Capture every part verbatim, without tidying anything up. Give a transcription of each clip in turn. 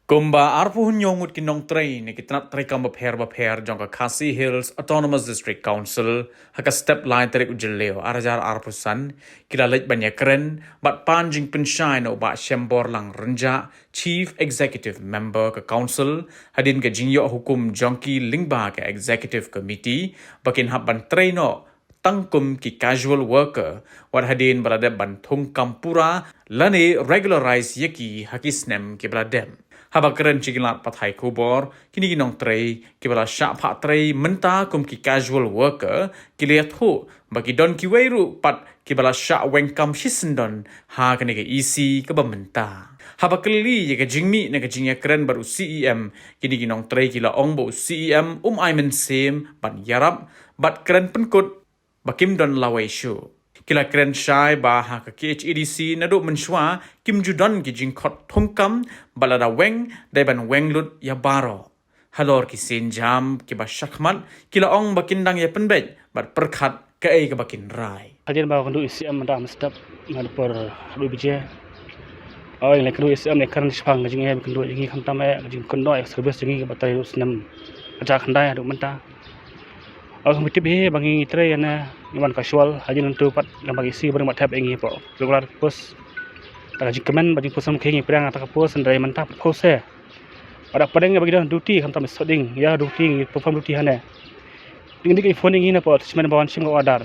Kumba arphew hynñiew ngut ki nongtrei na ki tnat treikam bapher bapher jong ka Khasi Hills Autonomous District Council ha ka step lai tarik u Jylliew ar hajar arphew san ki la leit ban ïakren bad pan jingpynshai na u Bah Shemborlang Rynjah, Chief Executive Member ka Council, hadien ka jingïoh hukum jong ki lyngba ka Executive Committee ba kin hap ban trei noh tang kum ki casual worker, wat hadien ba la dep ban thung kam pura lane regularize ïa ki ha ki snem ki ba la dep. Haba kren sha ki lad pathai khubor, kine ki nongtrei ki ba la shah phah trei mynta kum ki casual worker ki la ïathuh ba ki don kiwei ruh pat ki ba la shah weng kam shisyndon ha kane ka E C ka ba mynta. Haba kylli ïa ka jingmih na ka jingïakren bad u C E M, kine ki nongtrei ki la ong ba u C E M um ai mynsiem ban ïarap bad kren pynkut ba kim don lawei shuh. Ki la kren shai ba ha ka K H A D C naduh mynshuwa kim ju don ki jingkhot thung kam, bad lada weng dei ban weng lut ïa baroh. Halor ki sienjam ki ba shakhmat ki la ong ba kin dang ïa pynbeit bad pyrkhat kaei ka ba kin rai. Hadien ba kynduh u C E M da mynstep na por haduh bije. Oi, le kynduh u C E M ne kren shaphang ka jingeh ba kynduh jong ngi, khamtam eh ka jingkynduh ïa service jong ngi ka ba trei ruh snem ka ja khyndai haduh mynta. Oi, khamtam tip hi ba ngi trei ïa ne ngi wan casual, hadien ntu pat lem ba ki si ba ring ba thep ïa ngi hapoh regular post. Ta ka jingkmen ba jingpynshai ngi pyrshang ta ka post hynrei mynta pat pause. Pada pdeng ba ki don duty khamtam soding ïa duty ngi perform duty hane. Ding ding ki phone ngi na pdeng attachment ba wan shim ka order.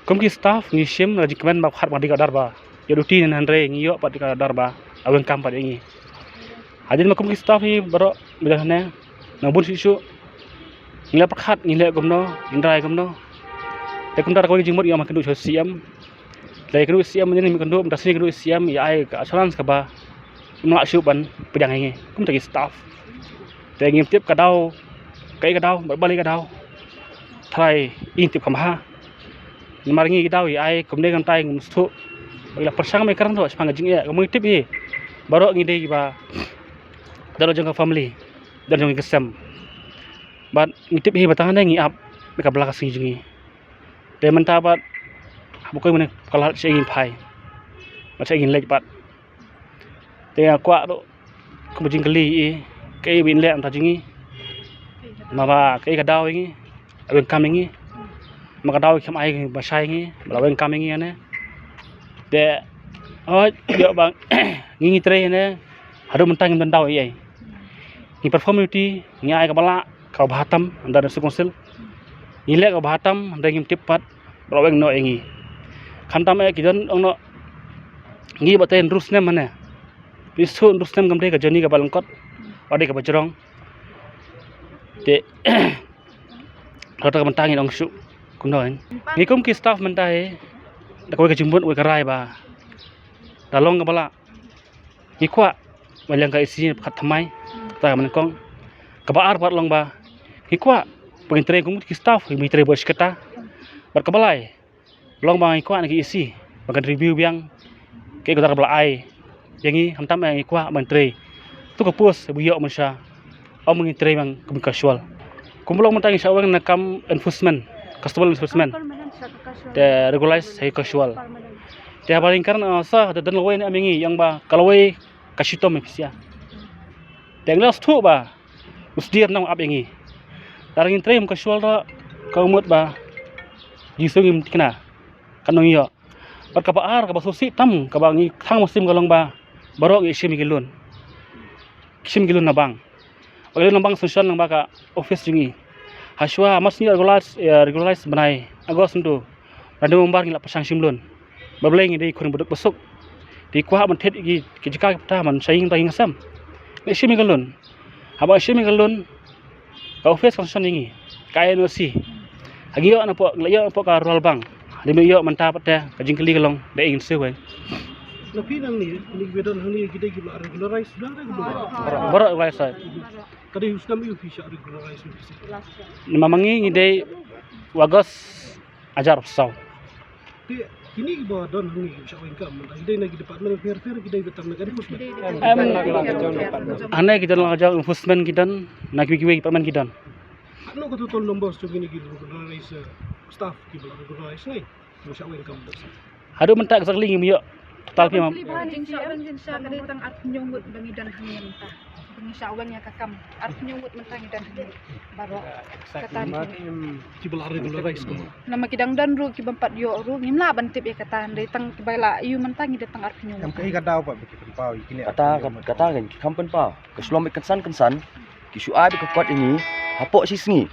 Kum ki staff ngi shim la jingkmen ba khot ba dei ka order ba ïa duty ne hynrei ngi ïoh pat dei ka order ba a weng kam pat ïa ngi. Hadien ma kum ki staff ngi baroh ngi don hane nang bun shuh shuh. Ngi la pyrkhat ngi leh kumno, ngi rai kumno. Te kumta ka jingmut ïa ma kynduh sha C M. Te kynduh C M ne mi kynduh mynta sni kynduh C M ïa ai ka assurance ka ba ym lah shuh ban pdiang ïa ngi kum ta ki staff. Te ngim tip ka daw, kaei ka daw, ba balei ka daw. Trai ing tip kham ha. Namar ngi ki daw ïa ai kumne kan tai ngim sngewthuh. Ba ki la pyrshang me kren to shaphang ka jingeh ka mui tip hi. Baroh ngi dei ki ba don jong ka family, don jong ki sem. Bad ngi tip hi ba tang ne ngi ap me ka bla ka sngi jong ngi. Te mynta bad haba koi mane ka lad sha ngin phai. Bad sha ngin leit bad. Te nga kwah ruh kumba jingkylli i kaei ba in leh mynta jong ngi. Ma ba kaei ka daw ïa ngi, a weng kam ïa ngi. Ma ka daw kam ai ba shai ïa ngi, ba la weng kam ïa ngi ane. Te oi ïoh ba ngi ngi trei ane. Haduh mynta ngim don daw ei ei. Ngi perform duty, ngi ai kaba lah, kaba bha tam, under the circumstance. Ngi leh kaba bha tam, hynrei ngim tip pat ba la weng noh ïa ngi. Khamtam eh ki don ong noh ngi ba te hynriew snem mane. Phi shu hynriew snem kam dei ka journey kaba lyngkot, ba dei kaba jrong. Te kata ka mynta ngin ong shuh kumno. Ngi kum ki staff mynta hi da kawei ka jingmut, kawei ka rai ba da long kaba lah. Ngi kwah ba liang ka E C ne pyrkhat thymmai, kata ka nyngkong. Kaba ar pat long ba ngi kwah ba ngin trei kum ki staff, ba ngin trei bad shi katta. Bad kaba lai long ba ngi kwah na ki E C ba kan review biang kaei kata kaba la ai ïa ngi, khamtam eh ngi kwah ban trei tu ka post ba ïoh mynsha. Ym ngi trei bang kum casual. Kum ba long mynta ngi shah weng na kam enforcement, customer enforcement. Te regularize ha casual. Te haba ring kren sa da don lawei ne em ïa ngi, ïa ba ka lawei ka shitom ïa phi sha. Te ngi la sngewthuh ba u sdier nang ap ïa ngi. Lada ngin trei kum casual ruh ka mut ba jingsngew ngim tikna. Kan nang ïoh. Bad kaba ar kaba sngewsih tam kaba ngi thang mynsiem ka long ba baroh ngi shim ïa ki loan. Shim ïa ki loan na bank. Ba ki loan na bank sanction lang ba ka office jong ngi. Hashwa mas ngi regularize, eh, regularize bnai August ntu. Bnai November ngi la pyrshang shim loan. Ba balei ngi dei khun ba duk ba suk. Te kwah ban thied ïa ki, ki jaka ki pyrta ban shai ïing ta ïing sem. Ngi shim ïa ki loan. Haba shim ïa ki loan ka office sanction ïa ngi, ka ai N O C. Ha ngi ïoh na pdeng, la ïoh na pdeng ka rural bank. Dei me ïoh mynta pat te ka jingkylli ka long dei ngin siew weng. Na phi nangne, kine ki ba don hangne ki dei ki ba la regularize suda, regularize. Baroh regularize. Ka dei u snem ïa phi shah regularize phi sha. Namar ma ngi ngi dei August hajar arphew saw. Te kine ki ba don hangne ki ba shah weng kam, ki dei na ki department pher pher, ki dei ba tam na ka enforcement. Em, hangne ki don la ka jong enforcement ki don, na kiwei kiwei ki department ki don. Hangno ka total numbers jong kine ki regularize, eh, staff ki ba la regularize ne ki ba shah weng kam don. Haduh mynta exactly ngim ïoh Tal phi mam. Jingshah weng jingshah ka dei tang arphew ngut ba ngi don hangne mynta. Ba ngi shah weng ïa ka kam arphew ngut mynta ngi don hangne. Baroh kata ki ba la regularize ko. Namar ki dang don ruh ki bym pat ïoh ruh ngim lah ban tip ïa kata, dei tang ki ba la ïoh mynta ngi dei tang arphew ngut. Em, kaei ka daw ba ki pynpaw ïa kine? Kata, kata kan ki kham pynpaw. Ka shlom bad kynsan kynsan ki shu ai bad ka kot ïa ngi hapoh shi sngi.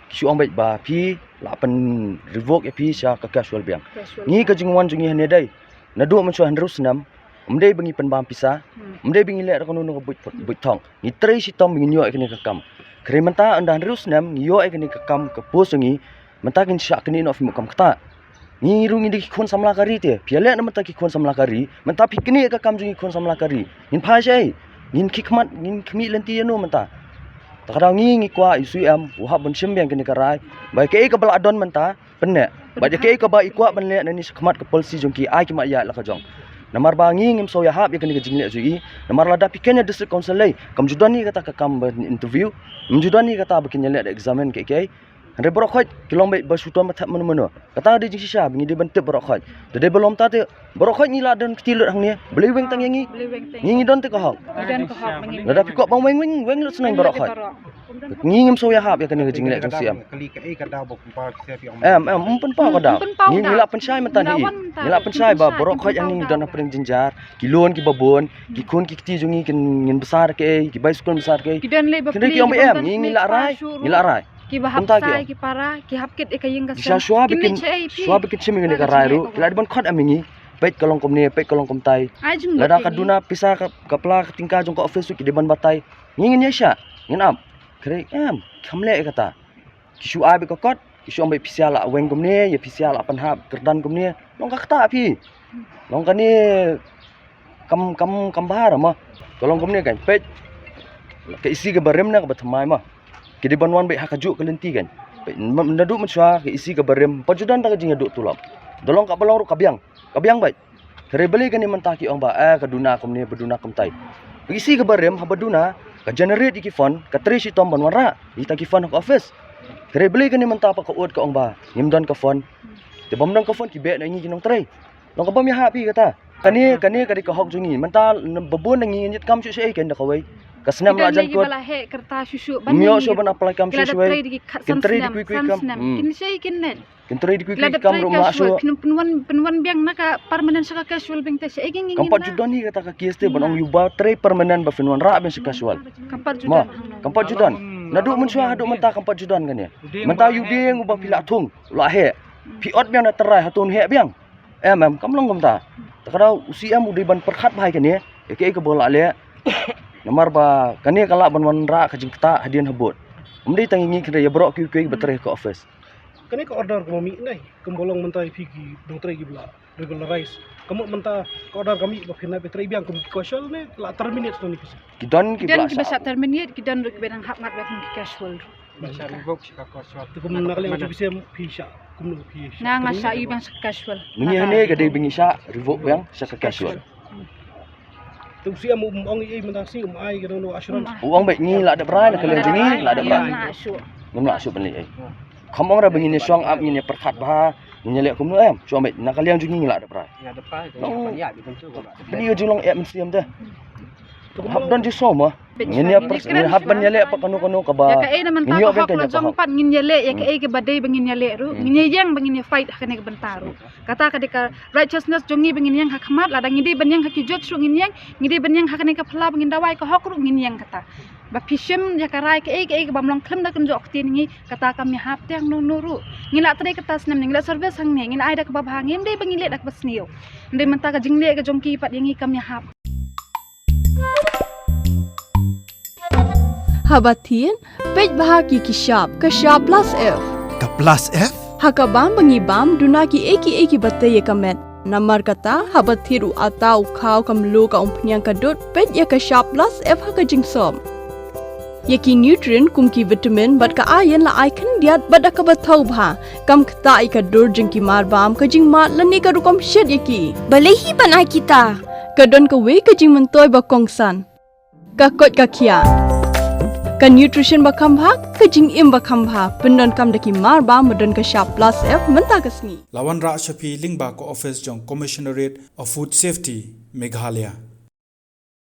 Ki shu ong bad ba phi lah pyn revoke ïa phi sha ka casual biang. Ngi ka jingwan jong ngi hangne dei naduh mynshuwa hynriew snem, ym dei ba ngi pynbam pisa, ym dei ba ngi leh da kano kano ka buit, buit thong. Ngi trei shitom ba ngin ïoh ïa kane ka kam. Hynrei mynta ynda hynriew snem ngi ïoh ïa kane ka kam, ka post jong ngi, mynta ngin shah knieh noh phi mut kam kata. Ngi ruh ngi dei ki khun samla ka ri te. Phi ïaleh na mynta ki khun samla ka ri. Mynta phi knieh ka kam jong ngi khun samla ka ri. Ngin phai shaei? Ngin khie khmat, ngin khmih lynti ïano mynta? Ta ka daw ngi ngi kwah ïa u C E M u hap ban shim biang kane ka rai. Ba kaei kaba la don mynta pynneh. Bad ïa kaei kaba i kwah ban leh nangne shakhmat ka policy jong ki ai ki ma ïa la ka jong. Namar ba ngi ngim sngewhap ïa kane ka jingleh jong i. Namar lada phi khein ïa district council lei kam ju don hi kata ka kam ban interview. Kam ju don hi kata ba kin ïaleh da examine kaei kaei. Hynrei baroh khoit ki long beit ba shu don ba thep mano mano. Kata dei jingshisha ba ngi dei ban tip baroh khoit. Da dei ba long ta te baroh khoit ngi la don kti lut hangne. Balei weng tang ïa ngi? Ngi ngi don te ka hok. Lada phi kwah ban weng weng weng lut sneng baroh khoit. Ngi ngim sngewhap ïa kane ka jingleh jong C E M. Em em, ym pynpaw ka daw. Ngi ngi la pynshai mynta hi. Ngi la pynshai ba baroh khoit hangne ngi don ha pdeng jynjar. Ki lun ki babun, ki khun ki kti jong ngi kin ngin bsa da kaei, ki bai skul bsa da kaei. Ki don lei ba pli, ki ong ba em, ngi ngi la rai, ngi la rai. Ki ba hap sai ki para, ki hap kit ïa ka ïing ka sem. Shuwa ba kin, shuwa ba kin shim ïa kane ka rai ruh ki la dei ban khot em ïa ngi. Peit ka long kumne, peit ka long kumtai. Lada ka duna pisa ka pla ka tyngka jong ka office ruh ki dei ban batai. Ngi ngin ïa shah, ngin ap. Khrei em, kham leh ïa kata. Ki shu ai beit ka kot, ki shu ong beit phi sha la weng kumne, ïa phi sha la pynhap kyrdan kumne. Long ka kata phi. Long kane kam kam kam bha ma. Ka long kumne kan peit. Ka isi kaba rim na kaba thymmai ma. Ki dei ban wan beit ha kajuh ka lynti kan. Peit, naduh mynshuwa ka isi kaba rim, pat ju don ta ka jingïaduh tulop. Da long kaba long ruh ka biang. Ka biang beit. Hynrei balei kane mynta ki ong ba eh ka duna kumne ba duna kumtai. Ka isi kaba rim haba duna ka generate ïa ki fund, ka trei shitom ban wanrah ïa kita ki fund ha ka office. Hynrei balei kane mynta pat ka ud ka ong ba ngim don ka fund. Te bym don ka fund ki beh na ngi ki nongtrei. Long ka bym ïahap hi kata. Kane kane ka dei ka hok jong ngi. Mynta babun na ngi ngin ïit kam shuh shuh ei ken da kawei. Ka snem la jan kut. Ngim ïoh shuh ban apply kam shuh shuh ei. Kin trei da kiwei kiwei kam. Kin shei kin leit. Kin trei da kiwei kiwei kam ruh ma shuh. Phin pynwan pynwan biang na ka permanent sha ka casual biang te sha ei kin. Kam pat ju don hi kata ka case te ban ong ïa u ba trei permanent ba phin wanrah biang sha casual. Kam pat ju don. Naduh mynshuwa haduh mynta kam pat ju don kane. Mynta ïa u dieng uba phi la thung, u la heh. Phi ot biang na trai hato un heh biang. Em em, kam long kumta. Ta ka daw u C M u dei ban pyrkhat bha ïa kane. Ïa kaei kaba la leh. Namar ba kane ka lah ban wanrah ka jingktah hadien habud. Ym dei tang ïa ngi, hynrei ïa baroh kiwei kiwei ba trei ha ka office. Kane ka order ka ma mih ne, kumba long mynta ïa phi ki nongtrei kiba la regularize. Ka mut mynta ka order ka mih ba phin nai phi trei biang kum ki casual ne la terminate sha ne phi sha? Ki don kiba la shah terminate, ki don ruh kiba dang hap ngat ba kum ki casual ruh. Ba shah revoke sha ka casual. Te kum na ka liang jong phi sha, phi sha kumno phi sha? Nga nga shah ïa biang sha ka casual. Ngi hangne ka dei ba ngi shah revoke biang sha ka casual. Te u C M um ong ei mynta sngi, um ai ka dang no assurance. U ong beit ngi la dep rai, na ka liang jong ngi la dep rai. Ngim lah shuh ban leh ei. Kham ong ra ba ngin ïa shong ap, ngin ïa pyrkhat bha, ngin ïa leh kumno em. Shu ong beit na ka liang jong ngi ngi la dep rai. Pynïoh ju long em C M te. Hap don ju sngewma. Ngin ïa pers-, ngin hap ban ïaleh pat kano kano kaba ngin ïoh ban kane ka hok. Pat ngin ïaleh ïa kaei kaba dei ba ngin ïaleh ruh. Ngin ïa ïeng ba ngin ïa fight ha kane ka bynta ruh. Kata ka dei ka righteousness jong ngi ba ngin ïeng ha khmat, lada ngi dei ban ïeng ha ki judge ruh ngin ïeng, ngi dei ban ïeng ha kane ka phylla ba ngin dawa ïa ka hok ruh ngin ïeng kata. Ba phi shim ïa ka rai kaei kaei kaba ym long khlem da kynjoh ktien ngi, kata kam ïahap tang no no ruh. Ngi la trei kata snem ne, ngi la service hangne, ngi la ai da kaba bha, ngim dei ba ngi leh da kaba sniew. Hynrei mynta ka jingleh ka jong ki pat ïa ngi kam ïahap. Haba thied, peit bha ki ki shap, ka shap plus F. Ka plus F? Ha ka bam ba ngi bam, duna kiei kiei kiba tei ïa ka met. Namar kata, haba thied u ata, u khaw, ka mluh, ka umphniang, ka dud, peit ïa ka shap plus F ha ka jingsop. Ïa ki nutrient kum ki vitamin bad ka iron la ai khyndiat bad da kaba thaw bha. Kam ktah ïa ka dur jong ki mar bam, ka jingmad lane ka rukom shet ïa ki. Balei hi ban ai kita? Ka don kawei ka jingmyntoi ba kongsan. Ka koit ka khiah. Ka nutrition ba kham bha, ka jingim ba kham bha, pyndonkam da ki mar ba, ba don ka shap plus F mynta ka sngi. La wanrah sha phi lyngba ka office jong Commissionerate of Food Safety, Meghalaya.